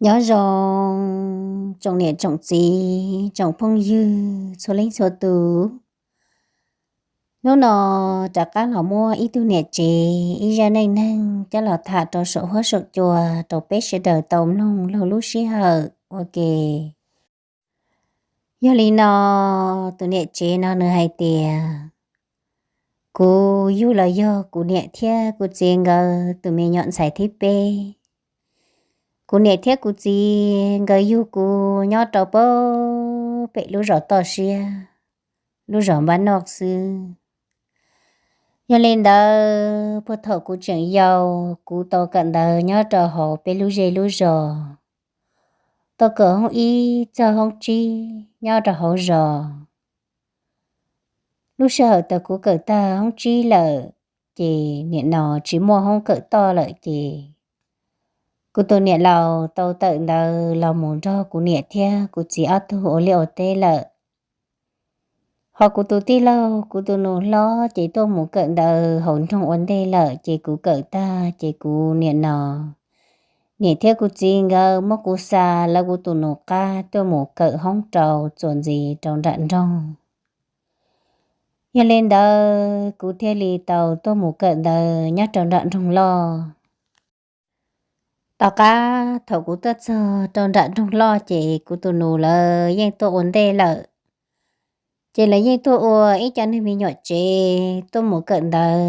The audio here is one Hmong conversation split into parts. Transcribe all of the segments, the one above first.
Nyob zoo tsoom niam tsoom txiv tsoom phooj ywg txhua leej txhua tus. Hnub no rov qab los muaj ib tug niam tsev ib zaj neej neeg coj los tham rau saum huab saum cua rau peb sawv daws tau mloog laug lub sij hawm ua ke. Yog li no, tus niam tsev no nws hais tias, kuv yug los yog kuv niam thiab kuv txiv nkawd tus me nyuam ntxhais thib peb. Kuv niam thiab kuv txiv nkawd yug kuv nyob rau pem lub zos toj siab, lub zos npab noj xwb. Yog li ntawd, puag thaum kuv tseem yau, kuv tau kawm ntawv nyob rau hauv peb lub zej lub zos, tau kawm hoob ib txog hoob tsib nyob rau hauv zos. Lub sij hawm thaum kuv kawm tag hoob tsib lawm, ces nim no tsis muaj hoob kawm toj lawm ces kuv tus niam laus tau tawm ntawv los mus nrog kuv niam thiab kuv txiv ob tug ua liaj ua teb lawm. Ho kuv tus tij laug, kuv tus nus hlob ces tuaj mus kawm ntawv hauv nroog ua ntej lawm ces kuv kawm tag ces kuv nim no, niam thiab kuv txiv nkawd muab kuv xa lawv kuv tus nus qab tuaj mus kawm hoob rau txuas ntxiv rau nram nroog. Yog li ntawd kuv thiaj li tau tuaj mus kawm ntawv nyob rau nram nroog loj. Tom qab thaum kuv tuaj txog rau nram nroog loj ces kuv tus nus lawv yeej tuaj ua ntej lawm. Ces lawv yeej tuaj ua ib co neeg me nyuam tsev tuaj mus kawm ntawv.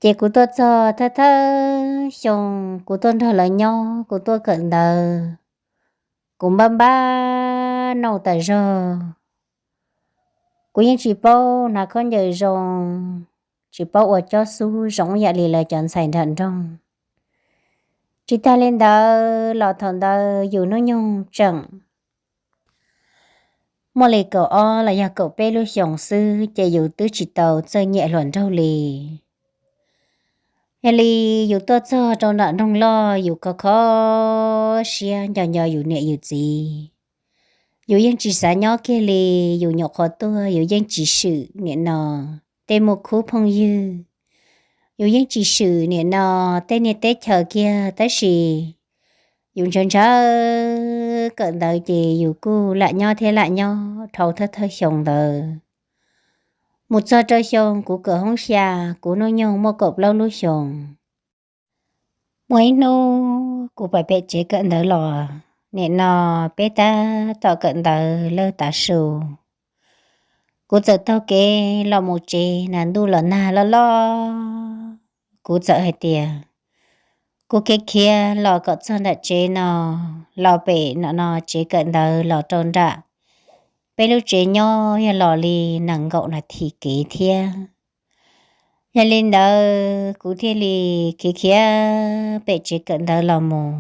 Ces kuv tuaj txog thawj thawj xyoo, kuv tuaj nrog lawv nyob, kuv tuaj kawm ntawv, kuv npaj npaj nauj tas zog. Kuv yeej tsis paub hnav khaub ncaws zoo, tsis paub ua cob xub zoo yam li lawv cov ntxhais nram nroog. Tsis tag li ntawd los thaum ntawd yus hnub nyoog tseem muaj li kaum ob los yog kaum peb lub xyoos xwb ces yus twb tsis tau txawj nyiam hluas nraug li. Yog li yus tuaj txog rau nram nroog loj yus kho kho siab nco nco yus niam yus txiv. Yus yeej tsis xav nyob kiag li, yus nyuam qhuav tuaj yus yeej tsis swm nim no tej muaj khub phooj ywg, yus yeej tsis swm nim no tej niaj teb chaws kiag tab sis yus ntshaw ntshaw kawm ntawv ces yus kuj lam nyob thiab lam nyob dhau thawj thawj xyoo ntawd. Mus txog rau xyoo kuv kawm hoob xya, kuv hnub nyoog muaj kaum plaub lub xyoos. Muaj ib hnub kuv pais pem tsev kawm ntawv los, nim no peb tab tom kawm ntawv lawj tav su. Kuv txawm taug kev los mus tsev, nas ntuj los nag loj loj. Kuv txawm hais tias kuv khiav khiav los kom txog nram tsev no, los pem no no tsev kawm ntawv los rau nram peb lub tsev nyob yog los li nees nkaum nas this kev thiab. Yog li ntawd kuv thiaj li khiav khiav pem tsev kawm ntawv los mus.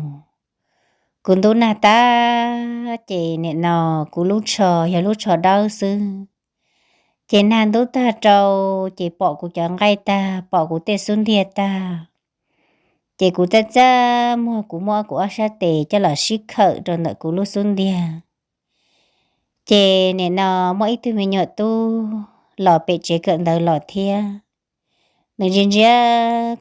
Kuv ntub nag tag ces nim no kuv lub tsho yog lub tsho dawb xwb. Ces nag ntub tag rau, ces pom kuv cov nqaij tag, pom kuv tej xub ntiag tag, ces kuv txaj txaj muag, kuv muab kuv ob sab tes coj los sib khawm rau ntawm kuv lub xub ntiag. Ces nim no muaj ib tug me nyuam tub los pem tsev kawm ntawv los thiab. Nws ntsia ntsia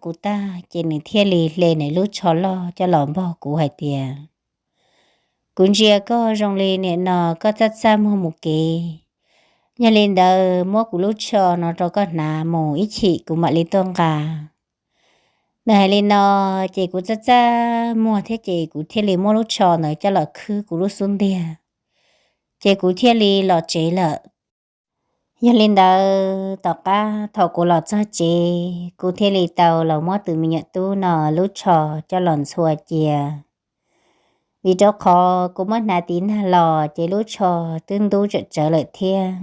kuv tag ces nws thiaj li hle nws lub tsho loj coj los npog kuv hais tias, kuv ntsia koj zoo li nim no koj txaj txaj muag mus kev. Yog li ntawd muab kuv lub tsho no rau koj hnav mus, ib chim kuv mam li tuaj nqa. Nws hais li no, ces kuv txaj txaj muag thiab ces kuv thiaj li muab lub tsho ntawd coj los khwb kuv lub xub ntiag, ces kuv thiaj li los tsev lawm. Yog li ntawd tom qab thaum kuv los txog tsev, kuv thiaj li tau los muab tus me nyuam tub no lub tsho coj los ntxhua cia. Vim rau qhov kuv muab hnav tiv nag los ces lub tsho twb ntub tsawm tsawv lawm thiab.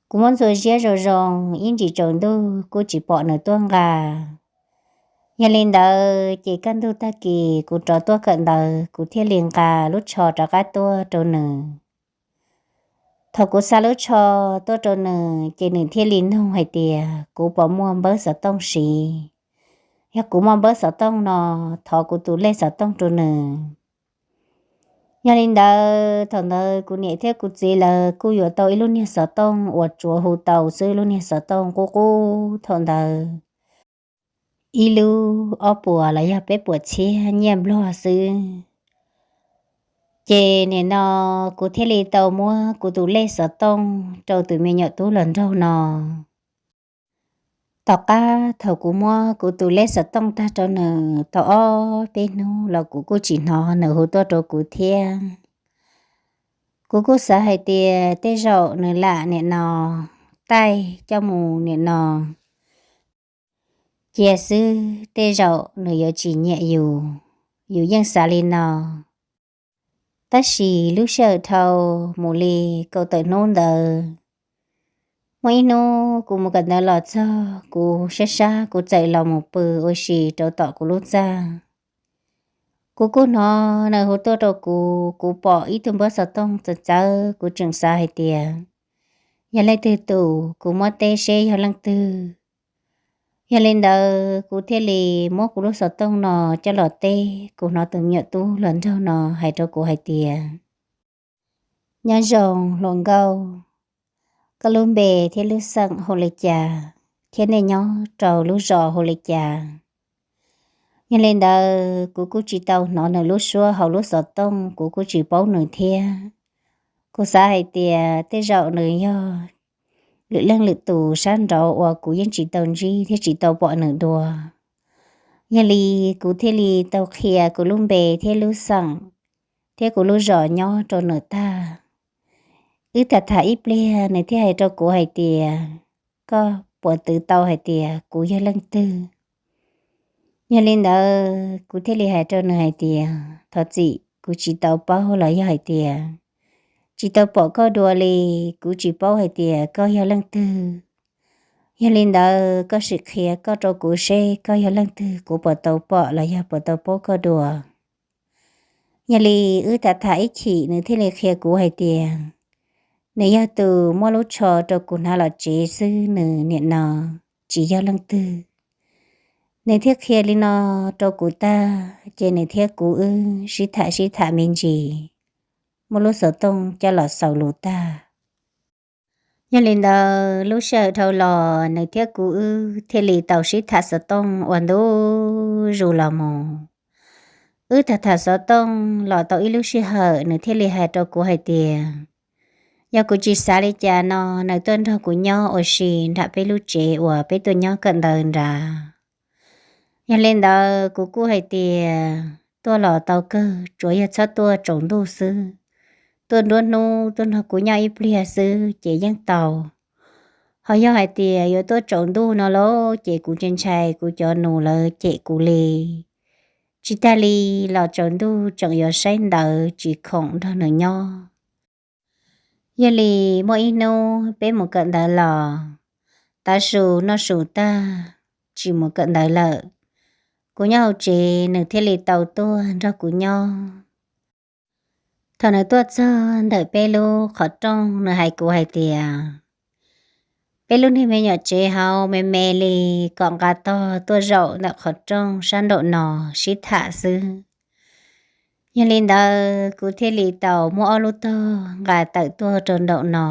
Kuv muab ntxhua ziab zoo zoo, ib ntsis tsaus ntuj kuj tsis pom nws tuaj nqa. Yog li ntawd ces kaj ntug tag kis kuv rov tuaj kawm ntawv, kuv thiaj li nqa lub tsho rov qab tuaj rau nws. Thaum kuv xa lub tsho tuaj rau nws ces nws thiaj li nug hais tias kuv puas muaj npawb xov tooj siv. Yog kuv muaj npawb xov tooj no, thov kuv tus lej xov tooj rau nws. Yog li ntawd thaum ntawd kuv niam thiab kuv txiv lawv kuj yuav tau ib lub niag xov tooj uas tsuav hu tau xwb, lub niag xov tooj qub qub thaum ntawd. ib lub ob puas los yog peb puas txhiab nyiaj Nplog xwb. Ces nim no kuv thiaj li tau muab kuv tus lej xov tooj rau tus me nyuam tub los nraug no. Tom qab thaum kuv muab kuv tus lej xov tooj tag rau nws tau ob peb hnub los kuv kuj tsis hnov nws hu tuaj rau kuv thiab. Kuv kuj xav hais tias tej zaum nws lam nim no taij coj mus nim no cia xwb, tej zaum nws yuav tsis nyiam yus, yus yeej xav li no. Tab sis lub sij hawm dhau mus li kaum tawm hnub ntawd, muaj ib hnub kuv mus kawm ntawv los txog, kuv sab sab kuv txawm los mus pw ua si rau tom kuv lub txaj. Kuv kuj hnov nws hu tuaj rau kuv, kuv pom ib tug npawb xov tooj txawv txawv, kuv tseem xav hais tias yog leej twg tus, kuv muab teb seb yog leej twg. Yog li ntawd kuv thiaj li muab kuv lub xov tooj no coj los teb, kuv hnov tus me nyuam tub los nraug no hais rau kuv hais tias, nyob zoo hluas nkauj, koj lub npe thiab lub xeem hu li cas, thiab nej nyob rau lub zos hu li cas? Yog li ntawd kuv kuj tsis tau hnov nws lub suab hauv lub xov tooj, kuv kuj tsis paub nws thiab. Kuv xav hais tias tej zaum nws yog lwm leej lwm tus sab nraud uas kuv yeej tsis tau ntsib thiab tsis tau pom nws dua. Yog li kuv thiaj li tau qhia kuv lub npe thiab lub xeem thiab kuv lub zos nyob rau nws tag. Wb tham tham ib pliag nws thiaj hais rau kuv hais tias, koj puas twv tau hais tias kuv yog leej twg? Yog li ntawd kuv thiaj li hais rau nws hais tias, thov txim, kuv tsis tau paub los yog hais tias tsis tau pom koj dua li, kuv tsis paub hais tias koj yog leej twg. Yog li ntawd koj sim qhia koj rau kuv seb koj yog leej twg, kuv puas tau pom los yog puas tau paub koj dua. Yog li wb tham tham ib chim nws thiaj li qhia kuv hais tias nws yog tus muab lub tsho rau kuv hnav los tsev xwb, nws nim no tsis yog leej twg. Nws thiaj qhia li no rau kuv tag ces nws thiab kuv wb sib tham sib tham me ntsis, muab lub xov tooj coj los xaus lus tag. Yog li ntawd lub sij hawm dhau los nws thiab kuv wb thiaj li tau sib tham xov tooj ua ntu zus los mus. Wb tham tham xov tooj los tau ib lub sij hawm nws thiaj li hais rau kuv hais tias, yog kuv tsis xav li cas no nws tuaj nrog kuv nyob ua si nram peb lub tsev uas peb tuaj nyob kawm ntawv nrad. Yog li ntawd kuv kuj hais tias tuaj los tau kawg, tsuas yog txhob tuaj tsaus ntuj xwb. Tuaj nruab hnub tuaj nrog kuv nyob ib pliag xwb ces yeej tau. Ho yog hais tias yuav tuaj tsaus ntuj no lauj ces kuv ntshai ntshai kuv cov nus lawv cem kuv li. Tsis tag li los tsaus ntuj tseem yuav saib ntawv tsis khoom nrog nws nyob. Yog li muaj ib hnub peb mus kawm ntawv los, tav su noj su tag, tsis mus kawm ntawv lawm, kuv nyob hauv tsev nws thiaj li tau tuaj nrog kuv nyob. Thaum nws tuaj txog ntawm peb lub qhov rooj nws hais kuv hais tias, peb lub niag me nyuam tsev hauv me me li, kom nqa tog tuaj zaum ntawm qhov rooj sab nraum no sib tham xwb. Yog li ntawd kuv thiaj li tau muab ob lub tog nqa tawm tuaj rau nraum no,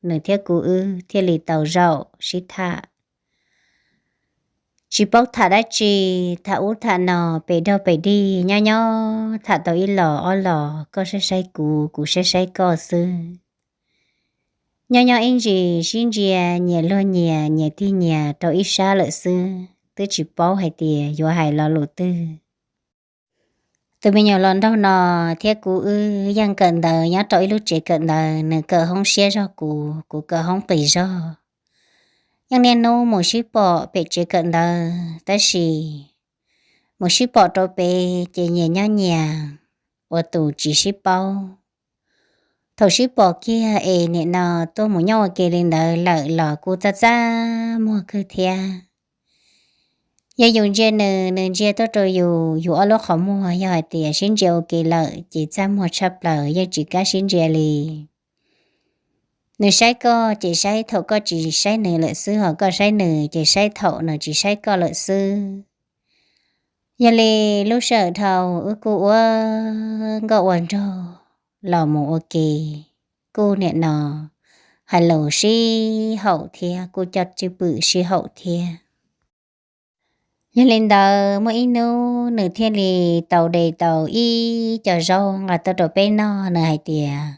nws thiab kuv wb thiaj li tau zaum sib tham. Tsis paub tham dab tsi, tham ub tham no, pem dog pem dig, nyob nyob tham tau ib los ob los, koj saib saib kuv, kuv saib saib koj xwb. Nyob nyob ib ntsis sib ntsia, nyias luag nyias, nyias tig nyias rau ib sab lawm xwb, twb tsis paub hais tias yuav hais lo lus twg. Tus me nyuam los nraug no thiab kuv wb yeej kawm ntawv nyob rau ib lub tsev kawm ntawv, nws kawm hoob siab zog kuv, kuv kawm hoob qis zog. Yeej niaj hnub mus sib pom pem tsev kawm ntawv, tab sis mus sib pom rau pem ces nyias nyob nyias, ua tus tsis sib paub. Thaum sib pom kiag es nim no tuaj mus nyob ua ke li ntawd lawm los kuj txaj txaj muag kawg thiab. Yog yus ntsia nws, nws ntsia tuaj rau yus, yus ob lub qhov muag yog hais tias sib ntsia ua ke lawm ces txaj muag tshaj plaws, yeej tsis kam sib ntsia li. Nws saib koj ces saib thaum koj tsis saib nws lawm xwb, ho koj saib nws ces saib thaum nws tsis saib koj lawm xwb. Yog li lub sij hawm dhau wb kuj ua nkauj ua nraug los mus ua ke, kuj nim no hais lus sib haum thiab kuj coj cwj pwm sib haum thiab. Yog li ntawd muaj ib hnub nws thiaj li tau de tau ib co zaub nqa tuaj rau peb noj. Nws hais tias,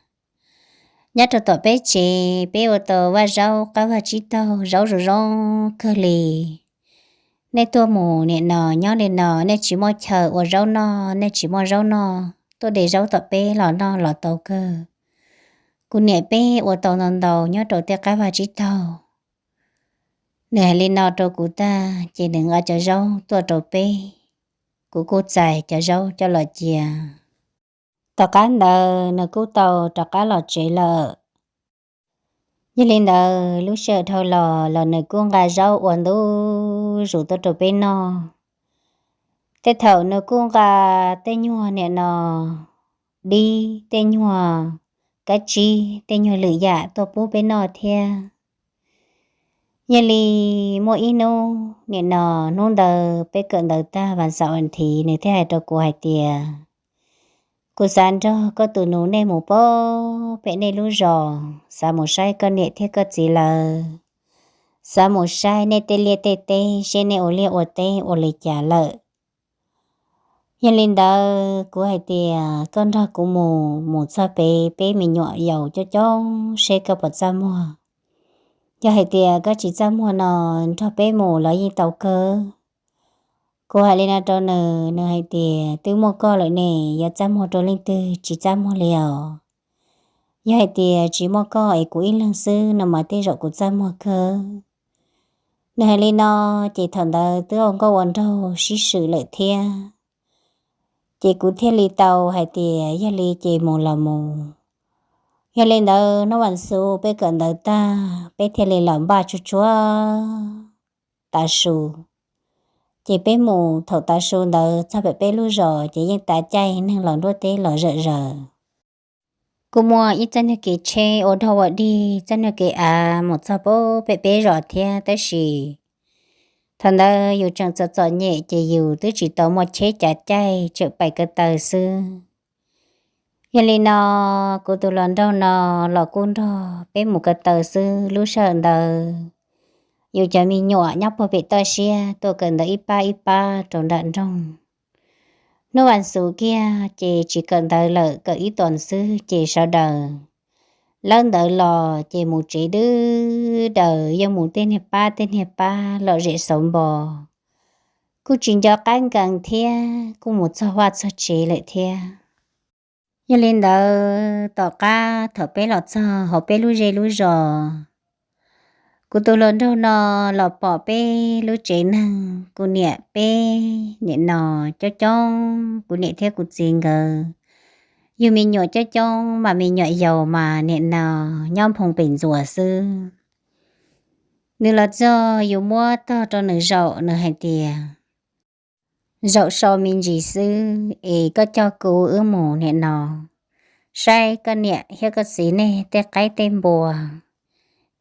nyob rau tom peb tsev peb ua tau vaj zaub qab vaj tsib taug, zaub zoo zoo kawg li. Nej tuaj mus nim no nyob li no, nej tsis muaj chaw ua zaub noj, nej tsis muaj zaub noj, tuaj de zaub tom peb los noj los tau kawg. Kuv niam peb ua tau ntau ntau nyob rau tej qab vaj tsib taug. Nws hais li no rau kuv tag ces nws nqa cov zaub tuaj rau peb. Kuv kuj txais cov zaub coj los cia. Tom qab ntawd nws kuj tau rov qab los tsev lawm. Yog li ntawd lub sij hawm dhau los los nws kuj nqa zaub ua ntu zus tuaj rau peb noj. Tej thaum nws kuj nqa tej nyuag nim no dib, tej nyuag kab tsib, tej nyuag lwm yam tuaj pub peb noj thiab. Yog li muaj ib hnub nim no, hnub ntawd peb kawm ntawv tag vas xaum vas thiv, nws thiaj hais rau kuv hais tias, kuv xav nrog koj tus nus nej mus pem nej lub zos, xav mus saib koj niam thiab koj txiv lawv, xav mus saib nej tej liaj tej teb seb nej ua liaj ua teb ua li cas lawm. Yog li ntawd kuv hais tias koj nrog kuv mus, mus txog pem peb me nyuam yaus coob coob seb koj puas txaj muag. Yog hais tias koj tsis txaj muag no nrog peb mus los yeej tau kawg. Kuv hais li no rau nws, nws hais tias twb muaj koj lawm ne, yuav txaj muag rau leej twg, tsis txaj muag li os. Yog hais tias tsis muaj koj es kuv ib leeg xwb no mas tej zaum kuv txaj muag kawg. Nws hais li no ces thaum ntawd twb ua nkauj ua nraug sib swm lawm thiab. Ces kuv thiaj li tau hais tias yog li ces mus los mus. Yog li ntawd hnub vas xuv peb kawm ntawv tag peb thiaj li los npaj tsuag tsuag tav su. Ces peb mus thaum tav su ntawd txog pem peb lub zos ces yeej tav caij neeg los nruab teb los zom zaws. Kuj muaj ib txoj niag kev tsheb ua dog ua dig, txoj niag kev av mus txog pem peb zos thiab, tab sis thaum ntawd yus tseem txom txom nyem ces yus twb tsis tau muaj tsheb cav caij, tseem pais ko taw xwb. Yog li no, kuv tus hluas nraug no los kuj nrog peb mus ko taw xwb. Lub sij hawm ntawd yus cov me nyuam nyob puag pem toj siab tuaj kawm ntawv ib pab ib pab rau nram nroog. Hnub vas xuv kiag ces tsis kawm ntawv lawm, kawm ib tuas xwb ces sawv daws lawb ntawv los ces mus tsev dwb daws, yuav mus tej niag pab tej niag pab lom zem xauv npo. Kuj tsis nco qab nkees thiab, kuj mus txog vaj txog tsev lawm thiab. Yog li ntawd tom qab thaum peb los txog hauv peb lub zej lub zos, kuv tus hluas nraug no los pom peb lub tsev neeg, kuv niam peb nim no coob coob, kuv niam thiab kuv txiv nkawd yug me nyuam coob coob mas me nyuam yaus mas nim no nyob nphoo pem ntxuas xwb. Nws los txog yus muab tog rau nws zaum, nws hais tias, zaum so me ntsis xwb es koj coj kuv wb mus nim no saib koj niam thiab koj txiv nej tej qaib tej npua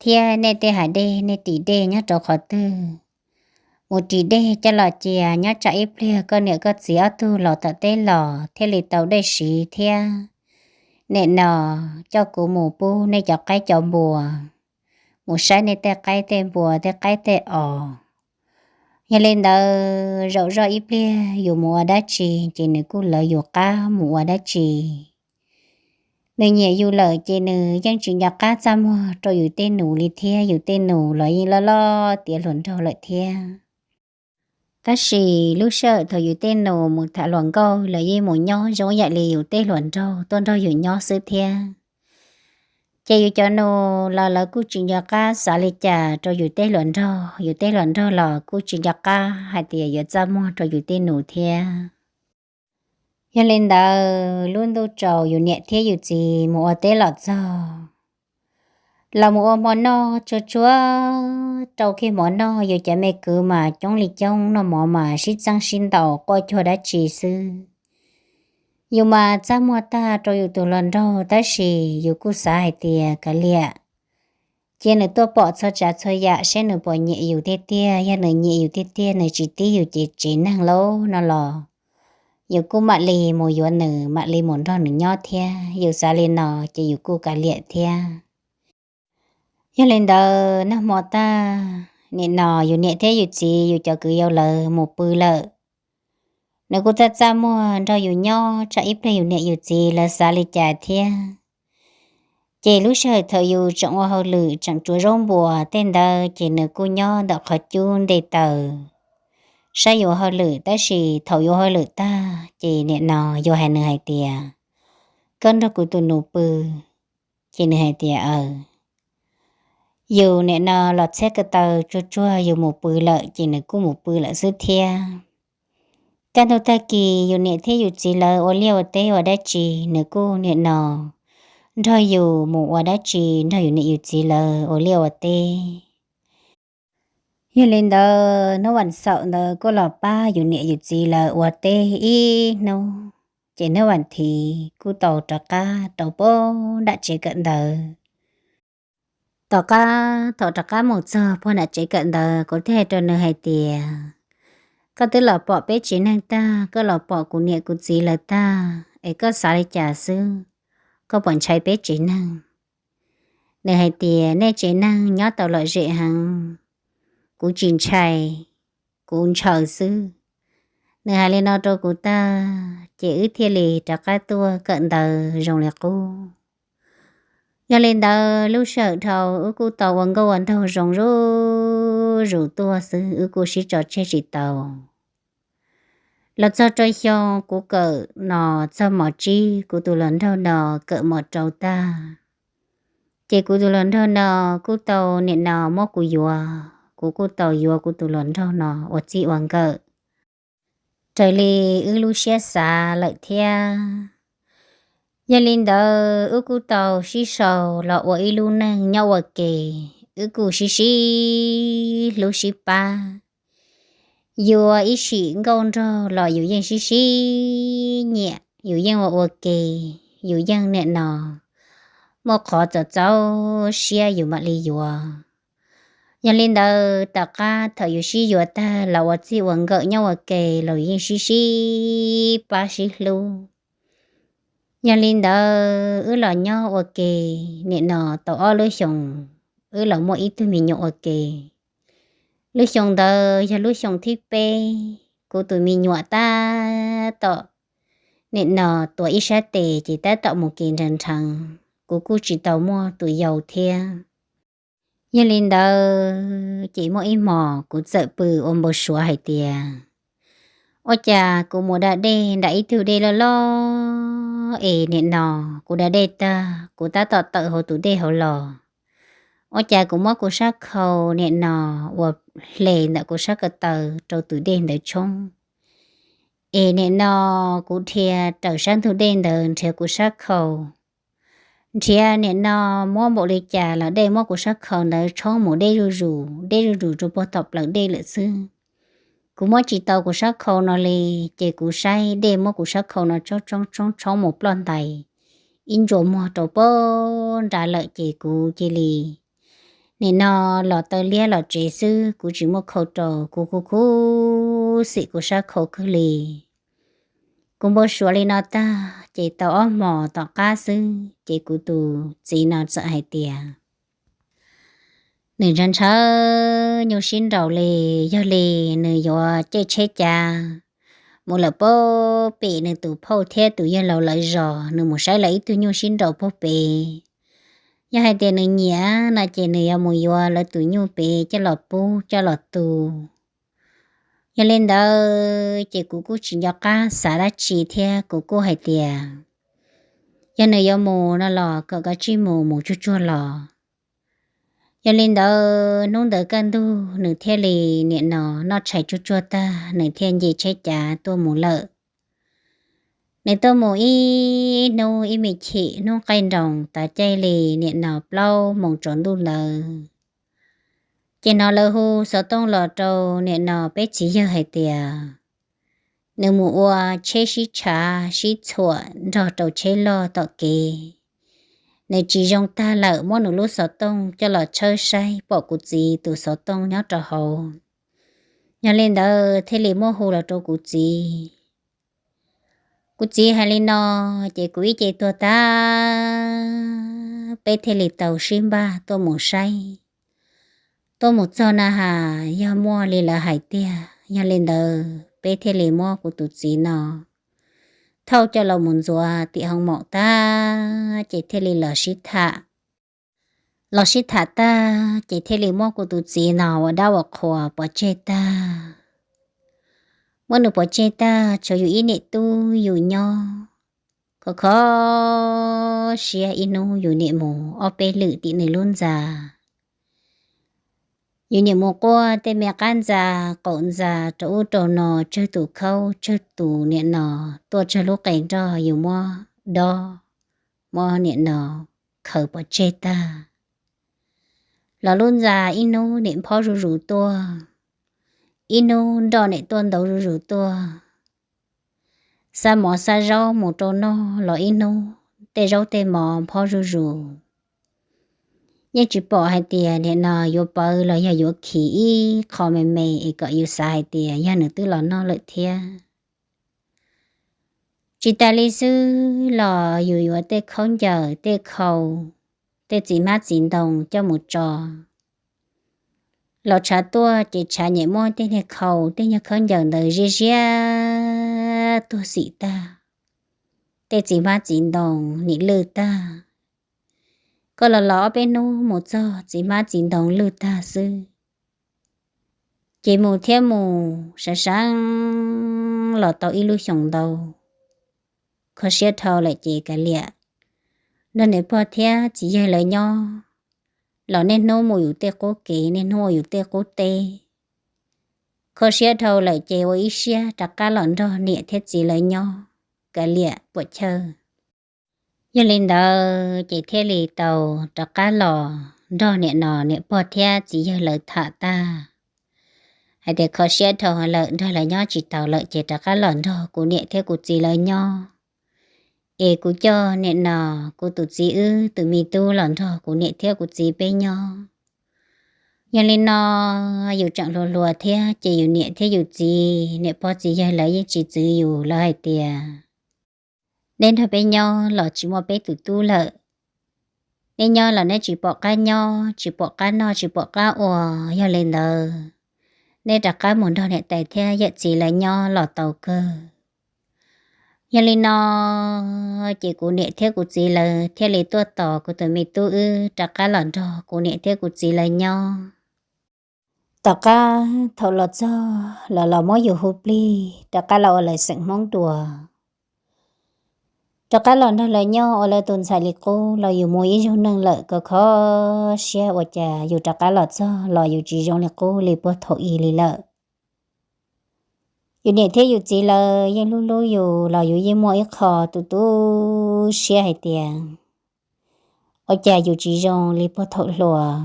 thiab nej tej hav dej, nej ris dej nyob rau qhov twg. Mus ris dej coj los cia, nyob tsam ib pliag koj niam koj txiv ob tug los tom teb los thiaj li tau dej siv thiab. Nim no coj kuv mus pub nej cov qaib cov npua, mus saib nej tej qaib tej npua tej qaib tej os. Yog li ntawd zaum zoj ib pliag yus mus ua dab tsi ces nws kuj lawv yus qab mus ua dab tsi. Nws nyiam yus lawm ces nws yeej tsis nco qab txaj muag rau yus tej nus li thiab, yus tej nus los yeej loj loj tiav hluas nraug lawm thiab. Tab sis lub sij hawm thaum yus tej nus mus tham hluas nkauj los yeej mus nyob zoo yam li yus tej hluas nraug tuaj nrog yus nyob xwb thiab. Ces yus cov nus los lawv kuj tsis nco qab xav li cas rau yus tej hluas nraug, yus tej hluas nraug los kuj tsis nco qab hais tias yuav txaj muag rau yus tej nus thiab. Yog li ntawd lub ntuj tsaus yus niam thiab yus txiv mus ua teb los txog, los mus ua hmo noj tsuag tsuag, rau kiag hmo noj, yus cov me kwv mas coob li coob, noj mov mas sib txeeb sib ntaus quaj cuag dab tsi xwb. Yus mas txaj muag tag rau yus tus hluas nraug, tab sis yus kuj xav hais tias kav liam, cia nws tuaj pom txhua tsav txhua yam seb nws puas nyiam yus tiag tiag. Yog nws nyiam yus tiag tiag, nws tsis tib yus ces tsev neeg lauj no los yus kuj mam li mus yuav nws, mam li mus nrog nws nyob thiab. Yus xav li no ces yus kuj kav liam thiab. Yog li ntawd noj hmo tag, nim no yus niam thiab yus txiv yus cov kwv yau lawv mus pw lawm. Nws kuj txaj txaj muag nrog yus nyob tsam ib pliag yus niam yus txiv lawv xav li cas thiab. Ces lub sij hawm thaum yus tseem ua hauj lwm tseem tsuav zaub npuas tej ntawd ces nws kuj nyob ntawm qhov cub nte taws saib yus hauj lwm, tab sis thaum yus hauj lwm tag ces nim no yus hais nws hais tias, koj nrog kuv tus nus pw? Ces nws hais tias, aw, yus nim no los txhiab ko taw tsuag tsuag yus mus pw lawm ces nws kuj mus pw lawm xwb thiab. Kaj ntug tag kis yus niam thiab yus txiv lawv ua liaj ua teb ua dab tsi nws kuj nim no nrog yus mus ua dab tsi, nrog yus niam yus txiv lawv ua liaj ua teb. Yog li ntawd hnub vas xaum ntawd kuj los pab yus niam yus txiv lawv ua teb ib hnub, ces hnub vas thiv kuj tau rov qab rau puag nram tsev kawm ntawv. Tom qab thaum rov qab mus txog puag nram tsev kawm ntawv kuv thiaj hais rau nws hais tias, koj twb los pom peb tsev neeg tag, koj los pom kuv niam kuv txiv lawv tag es koj xav li cas xwb? Koj puas ntshai peb tsev neeg? Nws hais tias, nej tsev neeg nyob tau lom zem heev, kuv tsis ntshai, kuv ntshaw xwb. Nws hais li no rau kuv tag ces wb thiaj li rov qab tuaj kawm ntawv zoo li qub. Yog li ntawd lub sij hawm dhau wb kuj tau ua nkauj ua nraug zoo zuj zus tuaj xwb, wb kuj sib tso tseg tsis tau. Los txog rau xyoo kuv kawm no txog mos tsib, kuv tus hluas nraug no kawm mos rau tag, ces kuv tus hluas nraug no kuj tau nim no muab kuv yuav, kuv kuj tau yuav kuv tus hluas nraug no ua txij ua nkawm raws li wb lub siab xav lawm thiab. Yog li ntawd wb kuj tau sib sau los ua ib lub neej nyob ua ke, wb kuj sib sib hlub sib pab. Yuav ib sim nkauj nraug los yus yeej sib sib nyiam, yus yeej ua ua ke, yus yeej nim no muaj qhov txaus txaus siab yus mam li yuav. Yog li ntawd tom qab thaum yus sib yuav tag los ua txij ua nkawm nyob ua ke los yeej sib sib pab sib hlub. Yog li ntawd wb los nyob ua ke nim no tau ob lub xyoos, wb los muaj ib tug me nyuam ua ke. Lub xyoo ntawd yog lub xyoo thib peb, kuv tus me nyuam tab tom nim no tuav ib sab tes ces tab tom mus kev nrheev nrheev, kuv kuj tsis tau muaj tus yau thiab. Yog li ntawd ces muaj ib hmos kuv txawm pw ua npau suav hais tias, ua cas kuv mus da dej nram ib tug dej loj loj es nim no kuv da dej tag kuv tab tom tawm hauv tus dej hauv los, ua cas kuv muab kuv sab khau nim no uas hle ntawm kuv sab ko taw rau tus dej ntawd tshoob, es nim no kuv dhia raws sab ntug dej ntawd nrhiav kuv sab khau, nrhiav nim no muab npaum li cas los dej muab kuv sab khau ntawd tshoob mus deb zuj zus deb zuj zus rau puag tom plawv dej lawm xwb. Kuv muab tsis tau kuv sab khau no li, ces kuv saib dej muab kuv sab khau no tshoob tshoob tshoob tshoob mus ploj ntais ib ntsuas muag rau puag nrad lawm ces kuv cia li nim no los taw liab los tsev xwb, kuv tsis muaj khau rau, kuv khuv khuv xim kuv sab khau kawg li. Kuv npau suav li no tag ces tau ob hmos tom qab xwb ces kuv tus txiv no txawm hais tias, nws ntshaw ntshaw nyuj sib nraus li, yog li nws yuav caij tsheb cav mus lawm puag pem nws tus phauj thiab tus yawg laus lawv zos, nws mus saib lawv ib tug nyuj sib nraus puag pem. Yog hais tias nws nyiam no ces nws yuav mus yuav lawv tus nyuj pem coj los pub coj los tu. Yog li ntawd ces kuv kuj tsis nco qab xav dab tsi thiab kuv kuj hais tias, yog nws yuav mus no los kom kav tsij mus, mus tsuag tsuag los. Yog li ntawd hnub ntawd kaj ntug nws thiaj li nim no noj tshais tsuag tsuag tag nws thiaj nce tsheb cav tuaj mus lawm. Nws tuaj mus ib hnub ib me chim hnub qaij nroos tav caij li nim no plaub moos tsaus ntuj ntawd, ces hnov lawv hu xov tooj los rau nim no peb txiv yawg hais tias, nws mus ua tsheb sib tshav sib txhuam nrog rau tsheb loj tom kev. Nws tsis zoo tag lawm, muab nws lub xov tooj coj los tshawb saib pom kuv txiv tus xov tooj nyob rau hauv. Yog li ntawd thiaj li muab hu los rau kuv txiv. Kuv txiv hais li no, ces kuv ib ce tuag tag, peb thiaj li tau sib npaj tuaj mus saib. tuaj mus txog na has yog muaj li lawv hais tiag, yog li ntawd peb thiaj li muab kuv tus txiv no thauj coj los mus ntxuav tim hoo maum tag, ces thiaj li los sib tham. Los sib tham tag ces thiaj li muab kuv tus txiv no ua dab ua qhua pov tseg tag. Muab nws pov tseg tag, tshuav yus ib niam tub yus nyob. Khov kho siab ib hnub yus niam mus ob peb lwm tim nws lub ntxa. Yus niam mus quaj tej me qab ntxa, qaum ntxa rau ub rau no, tsawg tus khaub tsawg tus niam no tuaj tsawg lub qe nrog yus muab dob, muab niam no khaws pov tseg tag. Los lub ntxa ib hnub niam phob zuj zus tuaj, ib hnub nroj niam tuaj ntauv zuj zus tuaj. Xa mov xa zaub mus rau noj los ib hnub tej zaub tej mov phob zuj zus. Yeej tsis pom hais tias niam no yuav pawv los yog yuav khis ib qho me me es kom yus xav hais tias yog nws twb los noj lawm thiab. Tsis tas li xwb los yus yuav tej khaub ncaws tej khau, tej txiv hmab txiv ntoo coj mus tso. Los tshav tuaj ces tshav nyem muab tej niag khau tej nyuag khaub ncaws ntawd ziab ziab tuag xim tag. Tej txiv hmab txiv ntoo nim lwj tag. Koj los los ob peb hnub mus txog txiv hmab txiv ntoo lwj tag xwb. Ces mus thiab mus sab sab los tau ib lub xyoos ntau, kho siab dhau lawm ces kav liam, nrog niam pog thiab txiv yawg lawv nyob, los niaj hnub mus yus tej qub kev niaj hnub ua yus tej qub teb. Kho siab dhau lawm ces ua ib siab rov qab los nrog niam thiab txiv lawv nyob, kav liam puam chawj. Yog li ntawd ces thiaj li tau rov qab los nrog niam no niam pog thiab txiv yawg lawv tham tag hais tias kho siab dhau lawm nrog lawv nyob tsis taus lawm ces rov qab los nrog kuv niam thiab kuv txiv lawv nyob. Es kuv coj niam no kuv tus txiv wb tus me tub los nrog kuv niam thiab kuv txiv peb nyob. Yog li no yus tseem hluas hluas thiab ces yus niam thiab yus txiv niam pog txiv yawg lawv yeej tsis txwv yus, lawv hais tias neb nrog peb nyob los tsis muaj peb tus tub lawm. Neb nyob los neb tsis pom qab nyob, tsis pom qab noj, tsis pom qab ua. Yog li ntawd neb rov qab mus nrog niam tais thiab yawm txiv lawv nyob los tau kawg. Yog li no ces kuv niam thiab kuv txiv lawv thiaj li tuaj tos kuv tus me tub wb rov qab los nrog kuv niam thiab kuv txiv lawv nyob. Tom qab thaum los txog los los muab yus hu plig rov qab los ua lawv xeem Hmoob dua. Rov qab los nrog lawv nyob ua lawv tus ntxhais li qub los yus mus ib zaug neej lawm, kho kho siab ua cas yus rov qab los txog los yus tsis zoo li qub li puag thaum ub li lawm. Yus niam thiab yus txiv lawv yeej hlub hlub yus los yus yeej muaj ib qho tu tu siab hais tias ua cas yus tsis zoo li puag thaum hluas.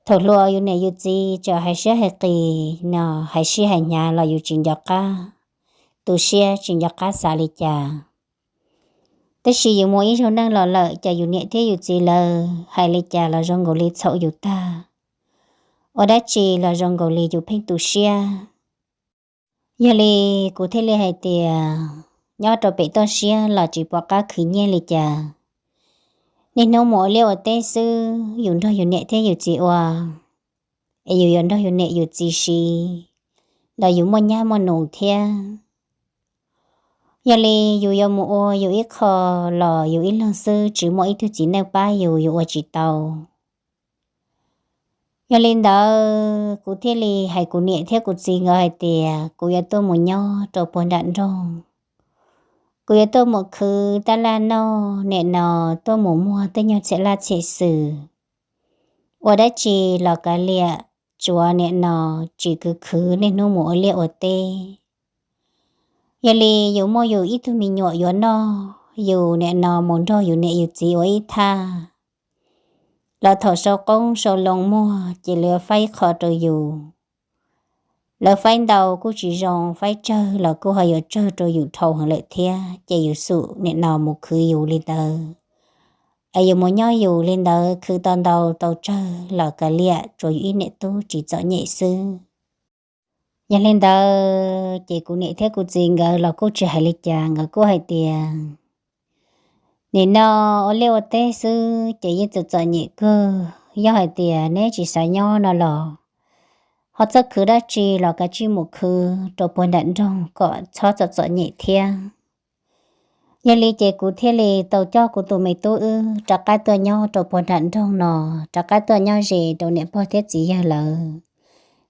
Thaum hluas yus niam yus txiv txawm hais siab hais qis no, hais sij hais hnyav los yus tsis nco qab tu siab, tsis nco qab xav li cas. Tab sis yus mus ib zaug neej los lawm ces yus niam thiab yus txiv lawv hais li cas los zoo nkaus li txhaum yus tag, ua dab tsi los zoo nkaus li yus pheej tu siab. Yog li kuv thiaj li hais tias nyob rau pem toj siab los tsis pom qab khwv nyiaj li cas. Niaj hnub mus ua liaj ua teb xwb, yus nrog yus niam thiab yus txiv ua, es yus yuav nrog yus niam yus txiv siv los yus muaj nyab muaj nus thiab. Yog li yus yuav mus ua yus ib qho los yus ib leeg xwb, tsis muaj ib tug txiv neej pab yus, yus ua tsis tau. Yog li ntawd kuv thiaj li hais kuv niam thiab kuv txiv nkawd hais tias kuv yuav tuaj mus nyob rau puag nram nroog, kuv yuav tuaj mus khwv tab laj noj, nim no tuaj mus muag tej nyuag txhia laj txhia xwm, ua dab tsi los kav liam, tsuav nim no tsis khwv khwv niaj hnub mus ua liaj ua teb. Yog li yus muaj yus ib tug me nyuam yuav noj, yus nim no mus nrog yus niam yus txiv ua ib thaj, los thaum sau qoob sau loo muag ces lawv faib qho rau yus. Lawv faib ntau kuj tsis zoo, faib tsawg los kuj ho yuav tsawg rau yus dhau heev lawm thiab, ces yus xum nim no mus khwv yus li ntawd, es yus mus nyob yus li ntawd, khwv tau ntau tau tsawg los kav liam, tsuav yus ib niam tub tsis txom nyem xwb. Yog li ntawd ces kuv niam thiab kuv txiv nkawd los kuj tsis hais li cas, nkawd kuj hais tias nim no ua liaj ua teb xwb ces yeej txom txom nyem kawg, yog hais tias neb tsis xav nyob no los ho txawj khwv dab tsi los kav tsij mus khwv rau puag nram nroog kom txhob txom txom nyem thiab. Yog li ces kuv thiaj li tau coj kuv tus me tub wb rov qab tuaj nyob rau puag nram nroog no, rov qab tuaj nyob ze rau niam pog thiab txiv yawg lawv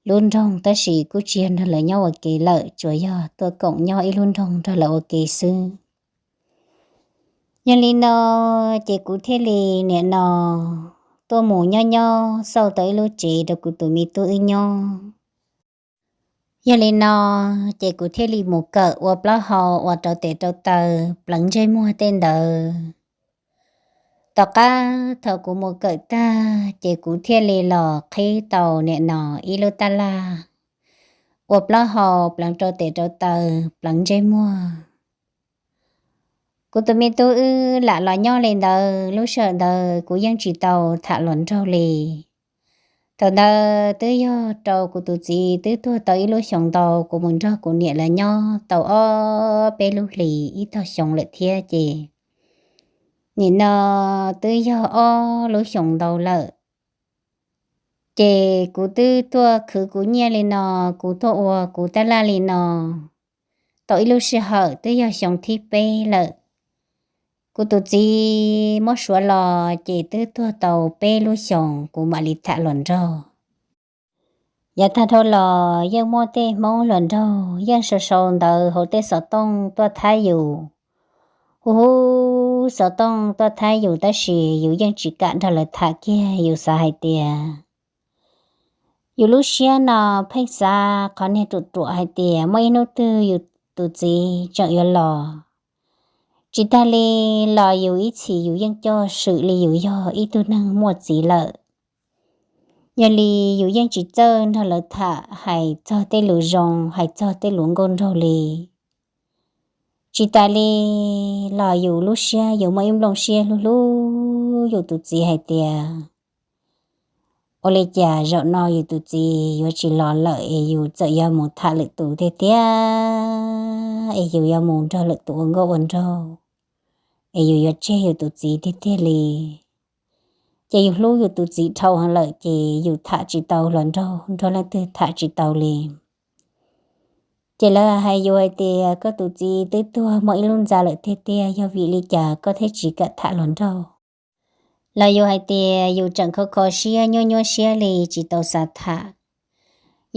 lub nroog, tab sis kuj tsis yog nrog lawv nyob ua ke lawm, tsuas yog tuaj koom nyob ib lub nroog nrog lawv ua ke xwb. Yog li no ces kuv thiaj li nim no tuaj mus nyob nyob xauj tau ib lub tsev rau kuv tus me tub wb nyob. Yog li no ces kuv thiaj li mus kawm ua plaub hau uas rau tes rau taw pleev ntsej muag tej ntawd. Tom qab thaum kuv mus kawm tag ces kuv thiaj li los qhib tau nim no ib lub tab laj ua plaub hau pleev rau tes rau taw pleev ntsej muag. Kuv tus me tub wb lam los nyob li ntawd, lub sij hawm ntawd kuv yeej tsis tau tham hluas nraug li. Thaum ntawd twb yog rau kuv tus txiv twb tuag tau ib lub xyoos ntau, kuv mus nrog kuv niam lawv nyob tau ob peb lub hlis ib tog xyoo lawm thiab ces nim no twb yog ob lub xyoos ntau lawm. Ces kuv twb tuaj khwv kuv nyiaj li no, kuv tuaj ua kuv tab laj li no tau ib lub sij hawm twb yog xyoo thib peb lawm. Kuv tus txiv muab suav los ces twb tuag tau peb lub xyoos kuv mam li tham hluas nraug. Yav tag dhau los yeej muaj tej Hmoob hluas nraug yeej sau sau ntawv hauv tej xov tooj tuaj thab yus, hu hu xov tooj tuaj thab yus, tab sis yus yeej tsis kam nrog lawv tham kiag. Yus xav hais tias yus lub siab no pheej xav qhov niag ruam ruam hais tias muaj ib hnub twg yus tus txiv tseem yuav los. Tsis tag li los yus ib txhis yus yeej coj swm li yus yog ib tug neeg muaj txiv lawm. Yog li yus yeej tsis txawj nrog lawv tham hais txog tej lus zoo, hais txog tej lus nkauj nraug li. Tsis tas li los yus lub siab yus muaj ib nplooj siab hlub hlub yus tus txiv hais tias ua li cas zaum no yus tus txiv yuav tsis los lawm es yus txawm yuav mus tham lwm tus tiag tiag, es yus yuav mus nrog lwm tus ua nkauj ua nraug, es yus yuav tseg yus tus txiv tiag tiag li. Ces yus hlub yus tus txiv dhau heev lawm ces yus tham tsis tau hluas nraug, nrog leej twg tham tsis tau li. Ces lawv hais yus hais tias koj tus txiv twb tuag muaj ib lub ntxa lawm tiag tiag, yog vim li cas koj thiaj tsis kam tham hluas nraug? Los yus hais tias yus tseem khov kho siab nyuaj nyuaj siab li tsis tau xav tham.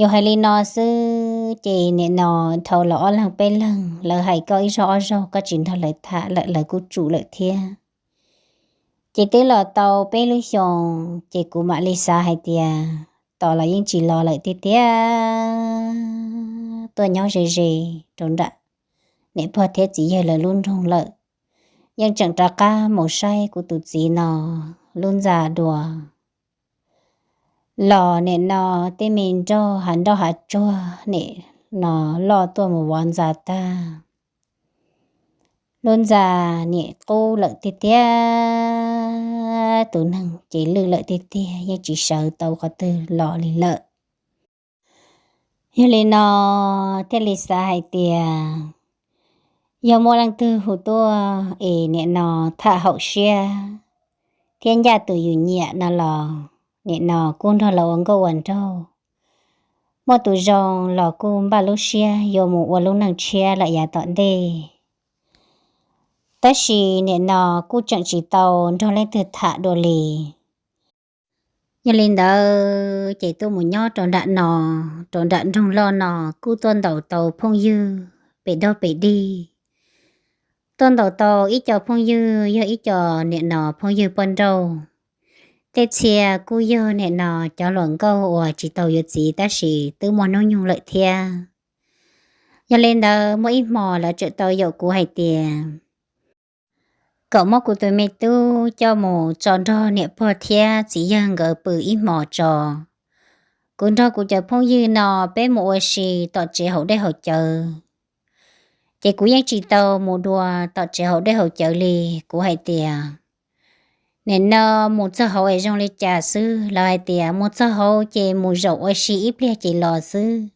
Yus hais li no xwb ces nim no dhau los ob leeg peb leeg lawv hais koj ib zaug ob zaug koj tsis nrog lawv tham lawm lawv kuj tsum lawm thiab. Ces twb los tau peb lub xyoos ces kuv mam li xav hais tias tos los yeej tsis los lawm tiag tiag, tuaj nyob ze ze rau nram niam pog thiab txiv yawg lawv lub nroog lawm. Yeej tseem rov qab mus saib kuv tus txiv no lub ntxa dua. Los nim no tej me nroj hav nroj hav tsuag nim no loj tuaj mus vov ntxa tag. Lub ntxa nim qub lawm tiag tiag, tus neeg ces lwj lawm tiag tiag, yeej tsis sawv tau qhov twg los li lawm. Yog li no thiaj li xav hais tias yog muaj leej twg hu tuaj es nim no tham haum siab thiab ncaj tus yus nyiam no los nim no kuj nrog lawv ua nkauj ua nraug. Muaj tus zoo los kuj npaj lub siab yuav mus ua lub neej tshiab lawm yav tom ntej. Tab sis nim no kuj tseem tsis tau nrog leej twg tham dua li. Yog li ntawd ces tuaj mus nyob rau nram no, rau nram nroog loj no kuj tuaj ntaus tau phooj ywg pem dog pem dig. Tuaj ntaus tau ib co phooj ywg yog ib co nim no phooj ywg poj nrauj. Tej txhia kuj yog nim no cov hluas nkauj uas tsis tau yuav txiv tab sis twb muaj hnub nyoog lawm thiab. Yog li ntawd muaj ib hmo lawv tseem tau yaum kuv hais tias kom muab kuv tus me tub coj mus tso nrog niam pog thiab txiv yawg nkawd pw ib hmos tso. Kuv nrog kuv cov phooj ywg no peb mus ua si tom tsev haus dej haus cawv. Ces kuv yeej tsis tau mus dua tom tsev haus dej haus cawv li. Kuv hais tias nim no mus txog hauv es zoo li cas xwb, lawv hais tias mus txog hauv ces mus zaum ua si ib pliag ces los xwb.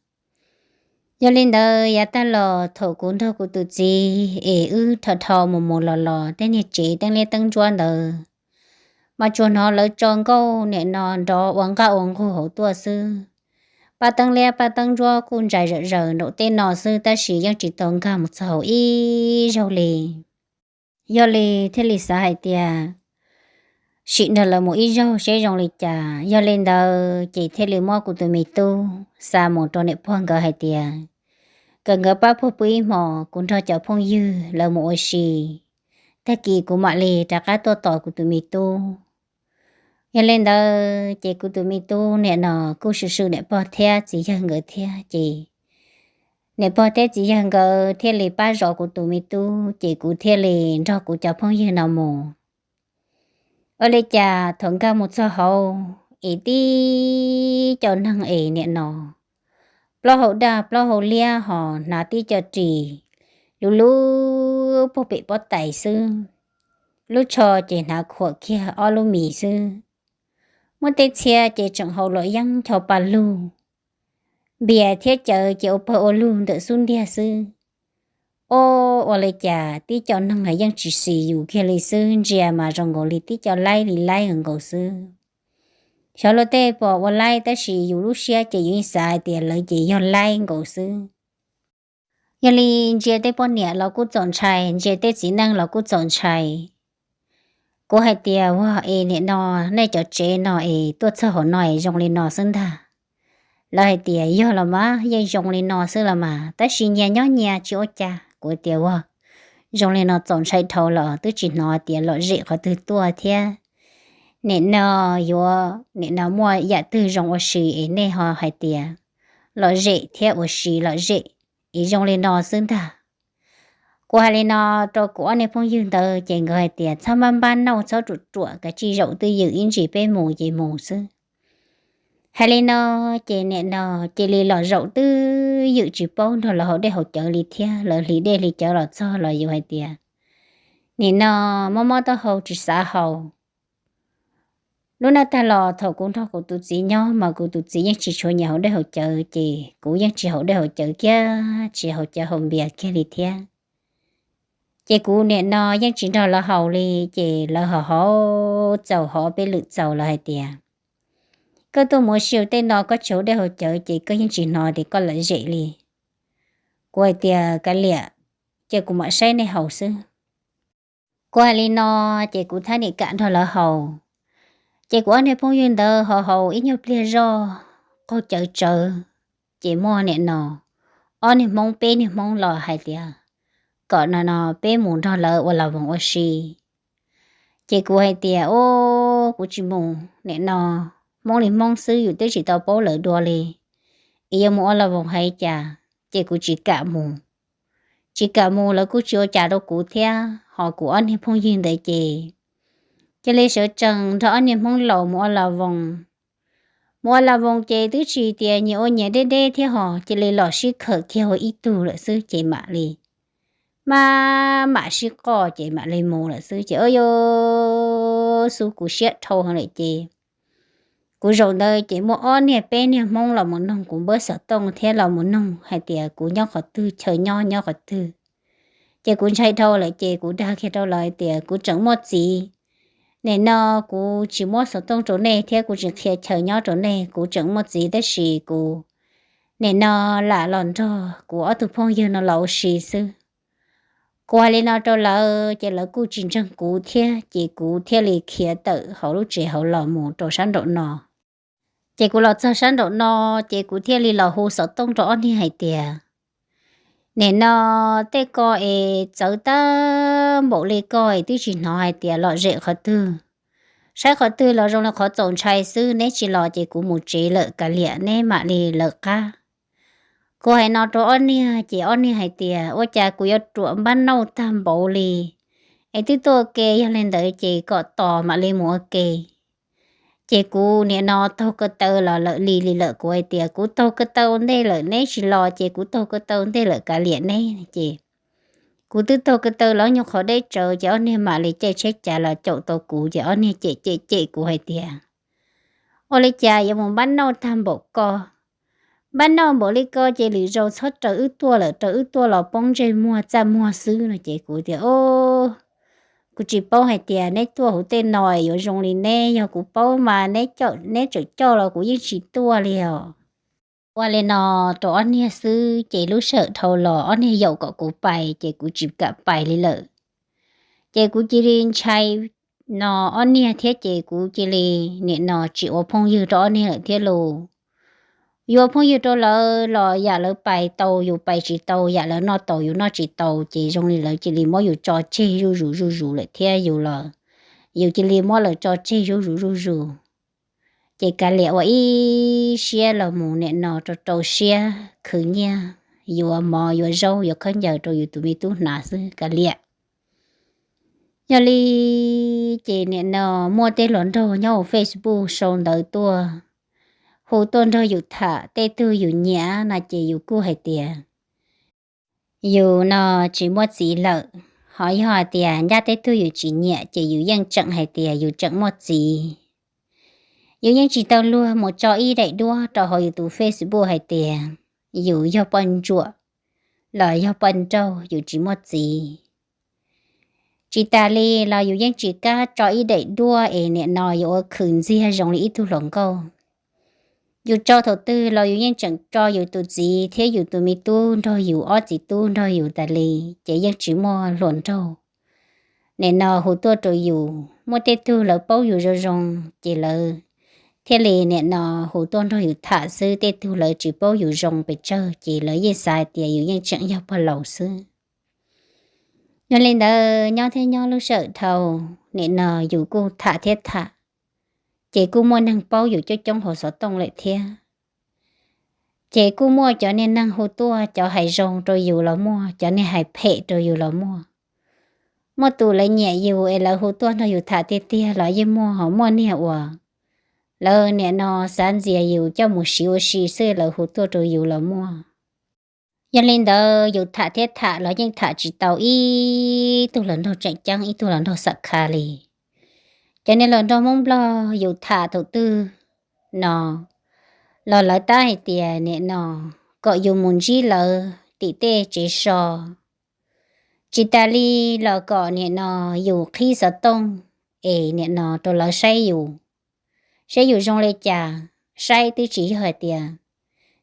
Yog li ntawd yav tag los thaum kuv nrog kuv tus txiv es wb dhau dhau mus mus los los tej niag tsev teeb liab teeb ntsuab ntawd, mas tsuas hnov lawv tso nkauj nim no nrov ua nqaj ua nqug hauv tuaj xwb. Paj teeb liab paj teeb ntsuab kuj ntsais zawm zaws nraum tej no xwb, tab sis yeej tsis tau nkag mus txog hauv ib zaug li. Yog li thiaj li xav hais tias sim nrog lawv mus ib zaug seb zoo li cas. Yog li ntawd ces thiaj li muab kuv tus me tub xa mus rau niam pog nkawd hais tias kom nkawd pab puag pw ib hmos, kuv nrog cov phooj ywg lawv mus ua si, tag kis kuv mam li rov qab tuaj tos kuv tus me tub. Yog li ntawd ces kuv tus me tub nim no kuj swm swm niam pog thiab txiv yawg nkawd thiab ces niam pog thiab txiv yawg nkawd thiaj li pab zov kuv tus me tub, ces kuv thiaj li nrog kuv cov phooj ywg no mus. Ua li cas thaum nkag mus txog hauv es tib co neeg es nim no plaub hau daj plaub hau liab ho hnav tib co ris lub lub puag pem pob tais xwb, lub tsho ces hnav khuam kiag ob lub mis xwb. Muab tej txhia ces tseem haus luam yeeb ncho pa lug, npias thiab cawv ces ua pawg ua lug ntawm xub ntiag xwb. O, ua li cas tib co neeg yeej tsis xis yus kiag li xwb, ntsia mas zoo nkaus li tib co laib li laib nkaus xwb. Xyov luag tej pom ua laib tab sis yus lub siab ces yus xav hais tias lawv ces yog laib nkaus xwb. Yog li ntsia tej poj niam los kuj txaus ntshai, ntsia tej txiv neej los kuj txaus ntshai. Kuv hais tias, Ua es nim no nej cov tsev no es tuaj txog hauv no es zoo li no xwb ntag? Lawv hais tias, Yog los mas, yeej zoo li no xwb los mas, tab sis nyias nyob nyias tsis ua cas. Kuv tias, Ua zoo li no txaus ntshai dhau los twb tsis hnov tias lom zem qhov twg tuaj thiab. Nim no yuav nim no muaj yam twg zoo ua si es nej ho hais tias lom zem thiab ua si lom zem es zoo li no xwb ntag. Kuv hais li no rau kuv ob niag phooj ywg ntawd ces nkawd hais tias, Txhob npab npab nauj, txhob ruam ruam, kav tsij zaum twj ywm ib ntsis peb mus ces mus xwb. Hais li no ces nim no cia li los zaum twj ywm tsis paub nrog lawv haus dej haus cawv li thiab. Lawv hliv dej hliv cawv los txog los yus hais tias, Nim no mob mob taub hau tsis xav haus. Lub neej tag los thaum kuv nrog kuv tus txiv nyob mas kuv tus txiv yeej tsis tshua nyiam haus dej haus cawv ces kuv yeej tsis haus dej haus cawv kiag, tsis haus cawv haus npias kiag li thiab. Ces kuv nim no yeej tsis nrog lawv haus li, ces lawv haus haus txaus hov peb lwm txaus lawv hais tias, Koj tuaj mus ua si tej no koj tsis haus dej haus cawv ces koj yeej tsis hnov tias koj lom zem li. Kuv hais tias, Kav liam, ces kuv mam saib nej haus xwb. Kuv hais li no ces kuv thiaj nim kam nrog lawv haus. Ces kuv ob niag phooj ywg ntawd ho haus ib nyuag pliag zoj qaug cawv tsawv, ces muaj nim no ob niag hmoob peb niag hmoob los hais tias kom no no peb mus nrog lawv ua las voos ua si. Ces kuv hais tias, O, kuv tsis mus, nim no hmoob li hmoob xwb, yus twb tsis tau paub lawv dua li, es yuav mus ua las voos hais cas, ces kuv tsis kam mus. Tsis kam mus lawv kuj tsis ua cas rau kuv thiab, ho kuv ob niag phooj ywg ntawd ces cia li sawv tsees nrog ob niag hmoob laus mus ua las voos. Mus ua las voos ces twb tsis tias nyias ua nyias deb deb thiab ho cia li los sib khawm kiag ua ib tug lawm xwb ces mam li, mam mam sib qoj ces mam li mus lawm xwb ces, o, yuav xu kuv siab dhau heev lawm ces kuv zaum ntawd ces muaj ob niag peb niag hmoob los mus noog kuv npawb xov tooj thiab los mus noog hais tias kuv nyob qhov twg, chaw nyob nyob qhov twg. Ces kuv ntshai dhau lawm ces kuv dag kiag rau lawv hais tias, Kuv tseem muaj txiv, nim no kuv tsis muab xov tooj rau nej thiab kuv tsis qhia chaw nyob rau nej, kuv tseem muaj txiv tab sis kuv nim no lam los nrog kuv ob tug phooj ywg no los ua si xwb. Kuv hais li no rau lawv ces lawv kuj tsis ntseeg kuv thiab ces kuv thiaj li khiav tawm hauv lub tsev hauv los mus rau sab nraum no. Ces kuv los txog sab nraum no ces kuv thiaj li los hu xov tooj rau ob niag hais tias, Nim no tej ko es txawv tag npaum li ko es twb tsis hnov hais tias lom zem qhov twg. Saib qhov twg los zoo li qhov txaus ntshai xwb, neb tsis los ces kuv mus tsev lawm, kav liam neb mam li lawv qab. Kuv hais no rau ob niag ces ob niag hais tias, Ua cas kuv yuav ruam npab nauj tag npaum li, es twb tuaj ua ke, yog li ntawd ces kom tos mam li mus ua ke. Ces kuv nim no taug ko taw los lawm li li lawm, kuv hais tias, Kuv taug ko taw ntej lawm, neb tsis los ces kuv taug ko taw ntej lawm, kav liam neb. Ces kuv twb taug ko taw los nyuag qhov deb tsawv ces ob niag mam li caij tsheb cav los caum tau kuv ces ob niag cem cem cem kuv hais tias, Ua li cas yuav mus npab nauj tag npaum ko? Npab nauj npaum li ko ces lwm zaus txhob raws wb tuaj lawm, raws wb tuaj los poob ntsej muag txaj muag xwb no. Ces kuv tias, O, Kuv tsis paub hais tias neb tuaj hauv tej no yuav zoo li neb, yog kuv paub mas neb tseem coj los kuv yeej tsis tuaj li os. Ua li no rau ob niag xwb ces lub sij hawm dhau los ob niag yaum kom kuv pais ces kuv tsis kam pais li lawm. Ces kuv cia li ntshai no ob niag thiab ces kuv cia li nim no tsis ua phooj ywg rau ob niag lawm thiab lauj. Yus ua phooj ywg rau lawv los yam lawv pais tau yus pais tsis tau, yam lawv noj tau yus noj tsis tau, ces zoo li lawv cia li muab yus tso tseg zuj zus zuj zus lawm thiab yus los yus cia li muab lawv tso tseg zuj zus zuj zus. Ces kav liam ua ib siab los mus nim no rau rau siab khwv nyiaj, yuav mov yuav zaub yuav khaub ncaws rau yus tus me tub hnav xwb kav liam. Yog li ces nim no muaj tej hluas nraug nyob hauv Facebook sau ntawv tuaj, hu tuaj nrog yus tham, tej tug yus nyiam no ces yus kuj hais tias yus no tsis muaj txiv lawm, ho yog hais tias ncaj tej tug yus tsis nyiam ces yus yeej tseem hais tias yus tseem muaj txiv. Yus yeej tsis tau luag mus tso ib daim duab rau hauv yus tus Facebook hais tias yus yog poj ntsuam los yog poj nrauj, yus tsis muaj txiv. Tsis tas li los yus yeej tsis kam tso ib daim duab es nim no yuav ua khwv ntxiag zoo li ib tug hluas nkauj. Yus tso thaum twg los yus yeej tseem tso yus tus txiv thiab yus tus me tub nrog yus, ob txiv tub nrog yus tas li, ces yeej tsis muaj hluas nraug nim no hu tuaj rau yus. Muaj tej tug lawv paub yus zoo zoo ces lawv thiaj li nim no hu tuaj nrog yus tham xwb, tej tug lawv tsis paub yus zoo pes tsawg ces lawv yeej xav hais tias yus yeej tseem yog pog laus xwb. Yog li ntawd nyob thiab nyob lub sij hawm dhau, nim no yus kuj tham thiab tham, ces kuj muaj neeg paub yus coob coob hauv xov tooj lawm thiab. Ces kuj muaj cov niag neeg hu tuaj, cov hais zoo rau yus los muaj, cov niag hais phem rau yus los muaj. Muaj tus lawv nyiam yus es lawv hu tuaj nrog yus tham tiag tiag los yeej muaj, ho muaj niag uas lawv nim no xav ntxias yus coj mus siv ua si xwb lawv hu tuaj rau yus los muaj. Yog li ntawd yus tham thiab tham los yeej tham tsis tau ib tug hluas nraug tseem ceeb, ib tug hluas nraug xam kha li. Cov niag hluas nraug Hmoob Nplog yus tham thaum twg no los lawv tab hais tias nim no kom yus mus ntsib lawv tim tej tsev so. Tsis tas li los kom nim no yus qhib xov tooj es nim no rau lawv saib yus, saib yus zoo li cas. Saib twb tsis yog hais tias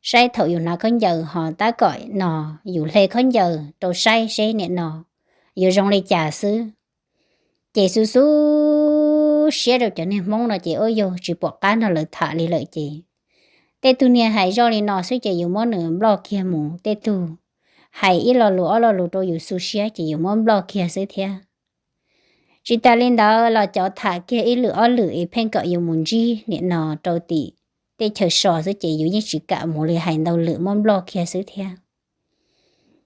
saib thaum yus hnav khaub ncaws, ho tab kom no yus hle khaub ncaws rau saib seb nim no yus zoo li cas xwb. Ces xub xub siab rau cov niag Hmoob no ces ua yus tsis pom qab nrog lawv tham li lawm ces tej tug niag hais zoj li no xwb ces yus muab nws nploj kiag mus, tej tug hais ib lo lus ob lo lus rau yus xub siab ces yus muab nploj kiag xwb thiab. Tsis tas li ntawd los cov tham kiag ib lwm ob lwm es pheej kom yus mus ntsib nim no rau tim tej chaw so xwb ces yus yeej tsis kam mus li, hais ntau lwm muab nploj kiag xwb thiab.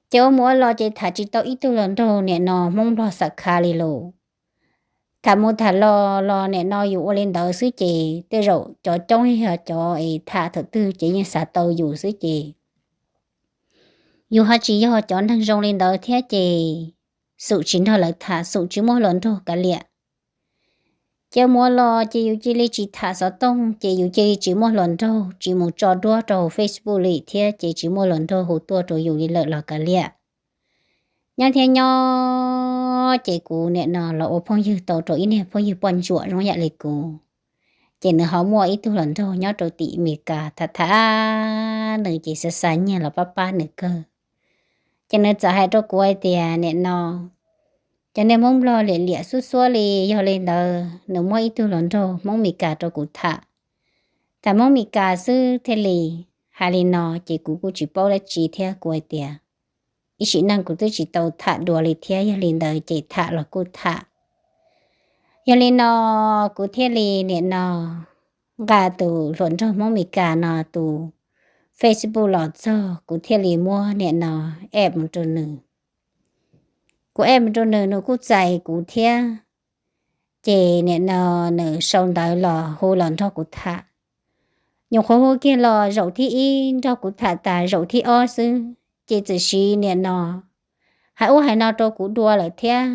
Ces ua mus ua los ces tham tsis tau ib tug hluas nraug nim no Hmoob Nplog xam kha li lus. Tham mus tham los los nim no yus ua li ntawd xwb ces tej zaum cov coob yog cov es tham thaum twg ces yeej xav tau yus xwb ces yus ho tsis yog cov neeg zoo li ntawd thiab ces xum tsis nrog lawv tham, xum tsis muaj hluas nraug kav liam. Ces mus ua los ces yus cia li tsis tham xov tooj ces yus cia li tsis muaj hluas nraug, tsis mus tso duab rau Facebook li thiab ces tsis muaj hluas nraug hu tuaj rau yus li lawm los kav liam. Nyob thiab nyob ces kuv nim no los ua phooj ywg tau rau ib niag phooj ywg poj ntsuam zoo yam li kuv. Ces nws ho muaj ib tug hluas nraug nyob rau tim Amelikas tham tham nws ces xav xa nyiaj los pab pab nws kawg. Ces nws txawm hais rau kuv hais tias nim no cov niag Hmoob Nplog liam liam xub xuab li, yog li ntawd nws muab ib tug hluas nraug Hmoob Meskas rau kuv tham. Tham Hmoob Meskas xwb thiaj li hais li no ces kuv kuj tsis paub dab tsi thiab, kuv hais tias ib sim neej kuv twb tsis tau tham dua li thiab, yog li ntawd ces tham los kuj tham. Yog li no kuv thiaj li nim no nqa tus hluas nraug Hmoob Meskas no tus Facebook los txog, kuv thiaj li muab nim no add mus rau nws. Kuv add mus rau nws, nws kuj txais kuv thiab. Ces nim no nws sau ntawv los hu los nrog kuv tham. Nyuam qhuav hu kiag los zaum thib ib nrog kuv tham tas zaum thib ob xwb, ces txawm siv nim no hais ub hais no rau kuv dua lawm thiab.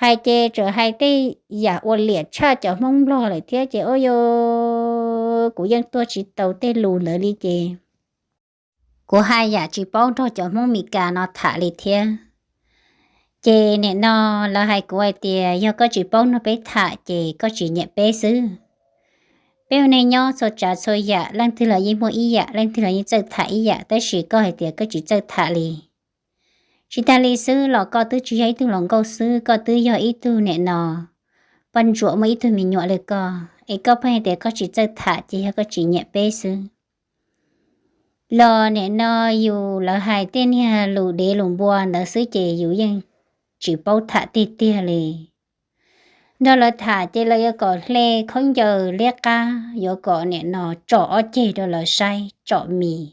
Hais ces txawm hais tej yam ua liam tshaj cov Hmoob Nplog lawm thiab ces ua yus, kuv yeej tuaj tsis tau tej lus ntawd li ces kuv haj yam tsis paub nrog cov Hmoob Meskas no tham li thiab. Ces nim no lawv hais kuv hais tias yog koj tsis paub nrog peb tham ces koj tsis nyiam peb xwb. Peb ua neeg nyob txhua tsav txhua yam leej twg los yeej muaj ib yam, leej twg los yeej txawj tham ib yam, tab sis koj hais tias koj tsis txawj tham li. Tsis tag li xwb los koj twb tsis yog ib tug hluas nkauj xwb, koj twb yog ib tug nim no poj ntsuam muaj ib tug me nyuam li koj, es koj pheej hais tias koj tsis txawj tham ces yog koj tsis nyiam peb xwb. Los nim no yus lawv hais tej niag lus dev lus npua ntawd xwb ces yus yeej tsis paub tham tiag tiag li. Nrog lawv tham ces lawv yuav kom hle khaub ncaws liab qab, yuav kom nim no tsom ob ceg rau lawv saib, tsom mis,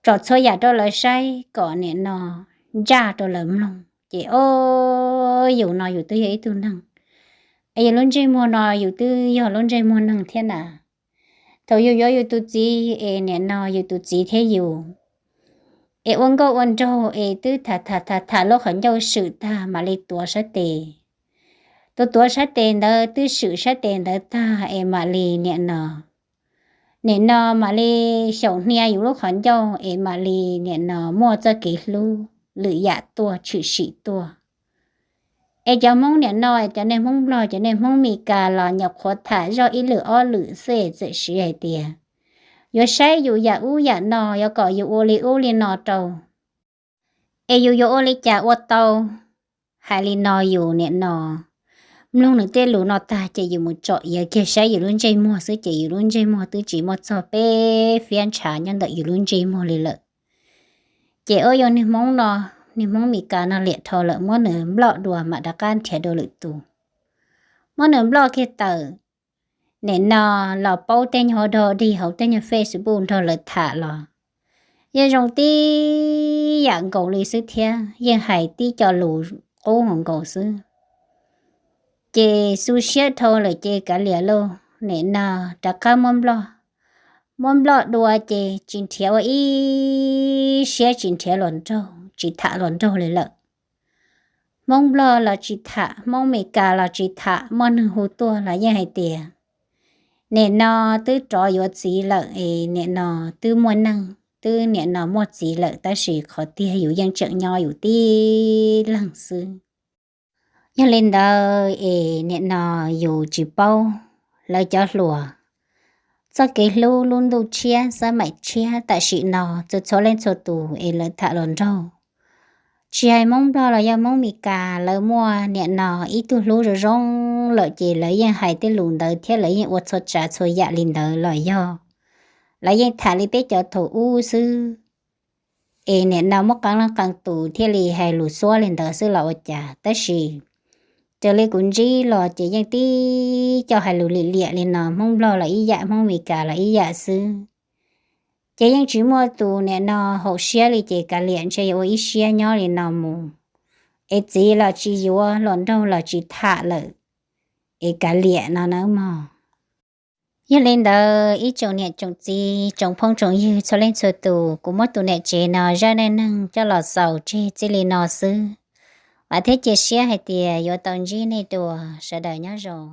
tsom txhua yam rau lawv saib kom nim no ntsaj rau lawv mloog. Ces o, yus no yus twb yog ib tug neeg, es yus lub ntsej muag no yus twb yog lub ntsej muag neeg thiab na. Thaum yus yuav yus tus txiv es nim no yus tus txiv thiab yus es ua nkauj ua nraug es twb tham tham tham tham lub qhov ncauj swm tag mam li tuav sab tes. Tus tuav sab tes ntawd twb swm sab tes ntawd tag es mam li nim no, nim no mam li xyaum hnia yus lub qhov ncauj es mam li nim no muaj txoj kev hlub lwm yam tuaj tshwm sim tuaj. Es cov Hmoob nim no, cov neeg Hmoob Nplog, cov neeg Hmoob Mes Kas los nyuam qhuav tham zoj ib lwm ob lwm xwb es txawm siv hais tias yuav saib yus yam ub yam no, yuav kom yus ua li ub li no rau, es yus yuav ua li cas ua tau. Hais li no yus nim no mloog nws tej lus no tag ces yus mus tsom iav kiag saib yus lub ntsej muag xwb ces yus lub ntsej muag twb tsis muaj txog peb fiab ntshav nyob ntawm yus lub ntsej muag li lawm. Ces o, yog niag Hmoob no, niag Hmoob Mes Kas no liam dhau lawm, muab nws nploj dua mam rov qab nrhiav dua lwm tus. Muab nws nploj kiag tawm, nim no los paub tej nyuag dog dig hauv tej nyuag Facebook nrog lawv tham los yeej zoo tib yam nkaus li xwb thiab, yeej hais tib co lus qub nkaus nkaus xwb. Ces xu siab dhau lawm ces kav liam lauj, nim no rov qab muab nploj. Muab nploj dua ces tsis nrhiav ua ib siab, tsis nrhiav hluas nraug, tsis tham hluas nraug li lawm. Hmoob Nplog los tsis tham, Hmoob Mes Kas los tsis tham, muaj neeg hu tuaj los yeej hais tias nim no twb rov yuav txiv lawm es nim no twb muaj neej, twb nim no muaj txiv lawm, tab sis qhov tiag yus yeej tseem nyob yus tib leeg xwb. Yog li ntawd es nim no yus tsis paub lawv cov hluas txoj kev hlub lub ntuj tshiab xab maim tshiab tam sim no txhua txhua leej txhua tus es lawv tham hluas nraug. Tsis hais Hmoob Nplog los yog Hmoob Mes Kas, lawv muaj nim no ib tug hlub zoo zoo lawm ces lawv yeej hais tej lus ntawd thiab lawv yeej ua txhua tsav txhua yam li ntawd los yog lawv yeej tham li peb cov thaum ub xwb. Es nim no muaj qee leej qee tus thiaj li hais lus xuab li ntawd xwb los ua cas, tab sis raws li kuv ntsib los ces yeej tib co hais lus liam liam li no, Hmoob Nplog los ib yam, Hmoob Mes Kas los ib yam xwb. Ces yeej tsis muaj tus nim no haum siab li ces kav liam, ntshe yuav ua ib siab nyob li no mus. Es txiv los tsis yuav, hluas nraug los tsis tham lawm, es kav liam no nawb mog. Yog li ntawd ib tsoom niam tsoom txiv tsoom phooj tsoom ywg txhua leej txhua tus, kuv muab tus niam tsev no zaj neej neeg coj los xaus tseg txij li no xwb. Vam thiab cia siab hais tias yuav tau ntsib nej dua, sawv daws nyob zoo.